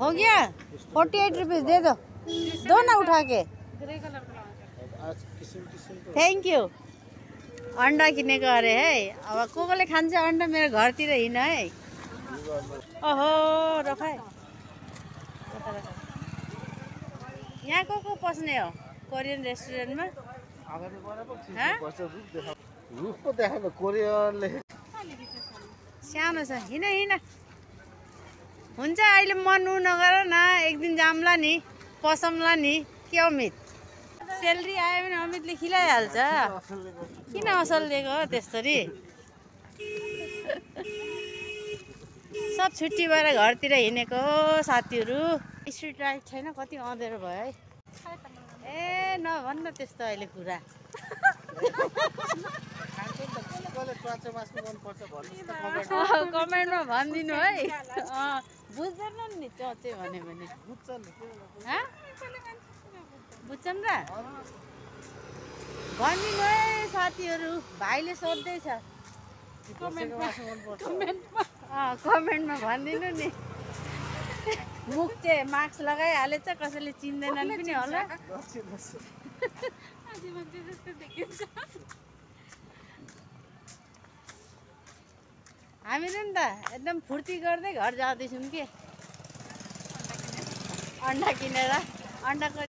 हो गया 48 rupees they दो ना उठा के। Thank you. अंडा किनेको अरे है। अब को खान्छ अंडा मेरो घरतिर हिँड है। ओहो रखाए यहाँ को पस्ने हो कोरियन रेस्टुरेन्टमा? सानो छ हिँड हुन्छ। अहिले मन उ नगर न, एक दिन जाम्ला नि पसमला नि के अमित। सेलरी आयो भने अमितले खिलाइहाल्छ। किन असल दिएको हो त्यस्तरी? सब छुट्टी भएर घरतिर हिँडेको साथीहरू। स्ट्रिट लाइट छैन, कति अँधेरो भयो है। ए नभन्न त्यस्तो अहिले कुरा। कमेन्टमा भनिदिनु है। बुझ्दैन नि चचे भन्यो भने। बुझ्छन् र? भनिदिनु है साथीहरू। भाइले सोध्दैछ कमेन्टमा भनिदिनु नि। मुख चाहिँ मास्क लगाइहालेछ, कसैले चिन्दैनन् पनि होला। हामीले नि त एकदम फुर्ती गर्दै घर जाँदैछौँ कि। अंडा किनेर अंडाको